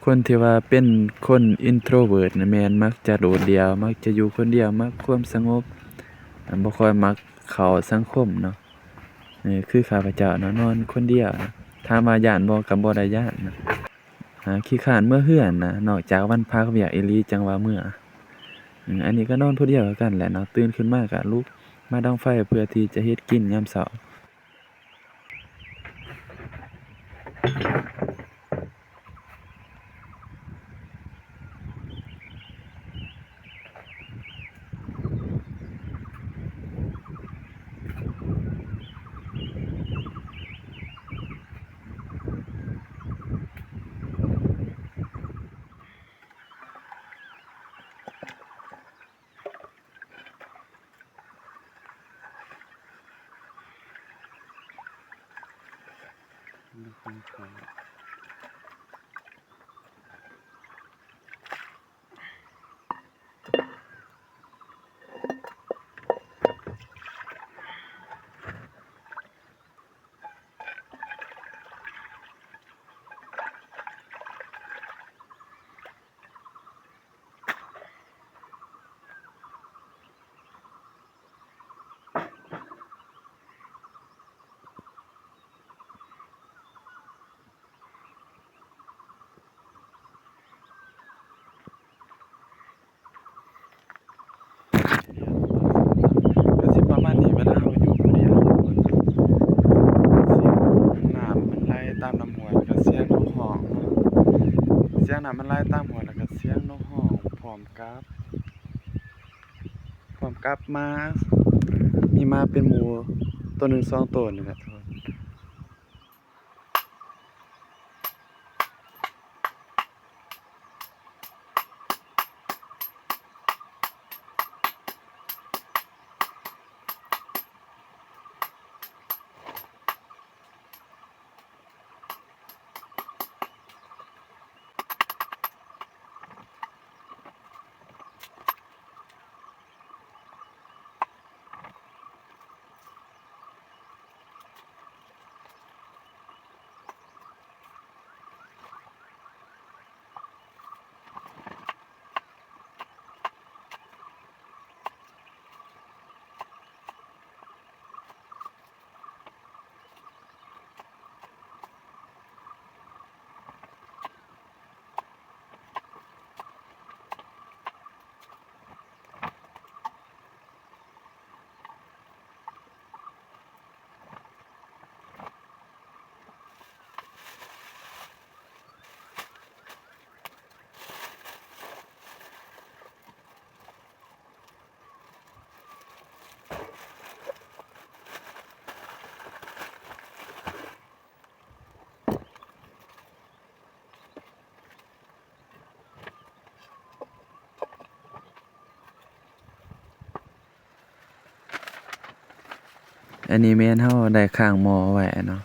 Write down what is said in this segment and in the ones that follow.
ຄົນທີ່ວ່າເປັນຄົນ introvert ນີ້ແມ່ນມັກຈະໂດດດ່ຽວ, ມັກຈະຢູ່ຄົນດຽວ, ມັກຄວາມສະຫງົບ, ບໍ່ຄ່ອຍມັກເຂົ້າສັງຄົມເນາະ. ເອີ ຄືຂ້າພະເຈົ້ານະ ນອນຄົນດຽວນະ, ຖາມວ່າຢ້ານບໍ່? ກໍບໍ່ໄດ້ຢ້ານນະ. ອາ ຂີ້ຄ້ານເມືອເຮືອນນະ, ນອກຈາກວັນພັກວຽກອີ່ຫຼີຈັ່ງວ່າເມືອ. ອາ ອັນນີ້ກໍນອນຜູ້ດຽວຄືກັນແຫຼະເນາະ, ຕື່ນຂຶ້ນມາກໍລຸກມາດັງໄຟເພື່ອທີ່ຈະເຮັດກິນຍາມເຊົ້າ. ກໍຊິປະມານນີ້ ເວລາເຮົາຢູ່ຜູ້ດຽວ. ສຽງນ້ຳມັນໄຫຼຕາມລຳຫ້ວຍ ແລ້ວກໍສຽງນົກຮ້ອງ, ສຽງນ້ຳມັນໄຫຼຕາມຫ້ວຍ ແລ້ວກໍສຽງນົກຮ້ອງ ພ້ອມກັບ ພ້ອມກັບໝາ, ມີໝາເປັນໝູ່ໂຕໜຶ່ງສອງໂຕນີ້ແຫຼະ. ອັນນີ້ແມ່ນເຮົາໄດ້ຄ້າງໝໍ້ໄວ້ເນາະ,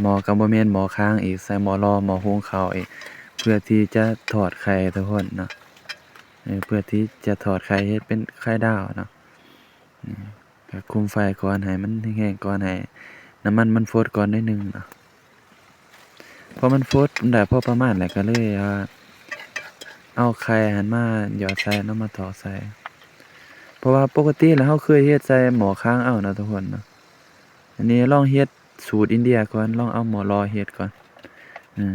ໝໍ້ກໍບໍ່ແມ່ນໝໍ້ຄ້າງອີກ, ໃສ່ໝໍ້ຫຼໍ່ ໝໍ້ຫຸງເຂົ້າອີກ ເພື່ອທີ່ຈະທອດໄຂ່ທຸກຄົນເນາະ, ເອີ ເພື່ອທີ່ຈະທອດໄຂ່ເຮັດເປັນໄຂ່ດາວເນາະ. ອືມ ກໍຄຸມໄຟກ່ອນ ໃຫ້ມັນແຫ້ງໆກ່ອນ ໃຫ້ນ້ຳມັນມັນຟົດກ່ອນໜ້ອຍໜຶ່ງເນາະ. ພໍມັນຟົດໄດ້ພໍປະມານແລ້ວ ກໍເລີຍວ່າເອົາໄຂ່ຫັ້ນມາຢອດໃສ່ເນາະ, ມາຖອກໃສ່. ເພາະວ່າປົກກະຕິແລ້ວເຮົາເຄີຍເຮັດໃສ່ໝໍ້ຄ້າງເອົາເນາະທຸກຄົນເນາະ. ອັນນີ້ລອງເຮັດສູດອິນເດຍກ່ອນ, ລອງເອົາໝໍ້ຫຼໍ່ເຮັດກ່ອນ. ເອີ.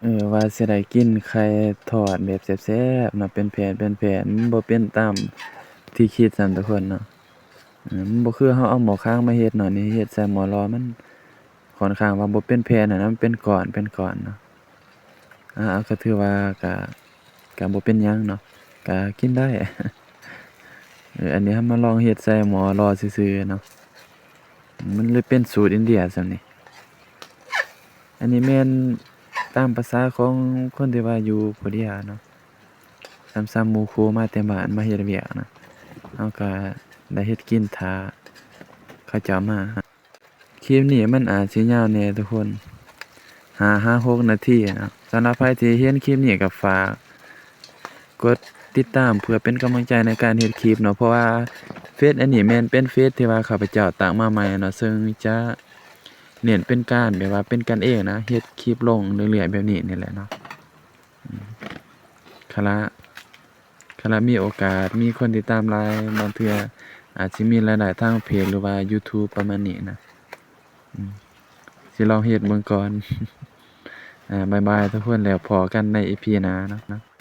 ເອີ ວ່າຊິໄດ້ກິນໄຂ່ທອດແບບແຊບໆເນາະ, ເປັນແຜ່ນເປັນແຜ່ນ, ມັນບໍ່ເປັນຕາມທີ່ຄິດຊ້ຳທຸກຄົນເນາະ. ເອີ ມັນບໍ່ຄືເຮົາເອົາໝໍ້ຄ້າງມາເຮັດເນາະ, ນີ້ເຮັດໃສ່ໝໍ້ຫຼໍ່ ມັນຂ້ອນຂ້າງວ່າບໍ່ເປັນແຜ່ນຫັ້ນນະ, ມັນເປັນກ້ອນເປັນກ້ອນເນາະ. ອາ ກໍຖືວ່າ ກະ ກະບໍ່ເປັນຫຍັງເນາະ, ກະກິນໄດ້. ເອີ ອັນນີ້ເຮົາມາລອງເຮັດໃສ່ໝໍ້ຫຼໍ່ຊື່ໆເນາະ, ມັນເລີຍເປັນສູດອິນເດຍສ່ຳນີ້. ອັນນີ້ແມ່ນຕາມພາສາຂອງຄົນທີ່ວ່າຢູ່ຜູ້ດຽວເນາະ, ສ່ຳໆໝູ່ຄູ່ມາແຕ່ບ້ານມາເຮັດວຽກນະ, ເຮົາກະໄດ້ເຮັດກິນຖ້າ ເຂົາເຈົ້າມາ. ຄລິບນີ້ມັນອາດຊິຍາວແດ່ທຸກຄົນ ຫ້າຫາຫົກນາທີເນາະ. ສຳລັບໃຜທີ່ເຫັນຄລິບນີ້ກໍຝາກກົດຕິດຕາມເພື່ອເປັນກຳລັງໃຈໃນການເຮັດຄລິບເນາະ ເພາະວ່າເຟສອັນນີ້ແມ່ນເປັນເຟສທີ່ວ່າຂ້າພະເຈົ້າຕັ້ງມາໃໝ່ເນາະ ເຊິ່ງຈະເນັ້ນເປັນການແບບວ່າເປັນກັນເອງນະ ເຮັດຄລິບລົງເລື້ອຍໆແບບນີ້ນີ້ແຫຼະເນາະ. ອືມ ຄະລະ ຄະລະມີໂອກາດ ມີຄົນຕິດຕາມຫຼາຍ ບາງເທື່ອອາດຊິມີລາຍໄດ້ທາງເພຈ ຫຼືວ່າຢູທູບປະມານນີ້ນະ. ອືມ ຊິລອງເຮັດເບິ່ງກ່ອນ. ອາ ບາຍບາຍທຸກຄົນ ແລ້ວພໍ້ກັນໃນອີພີໜ້າເນາະ.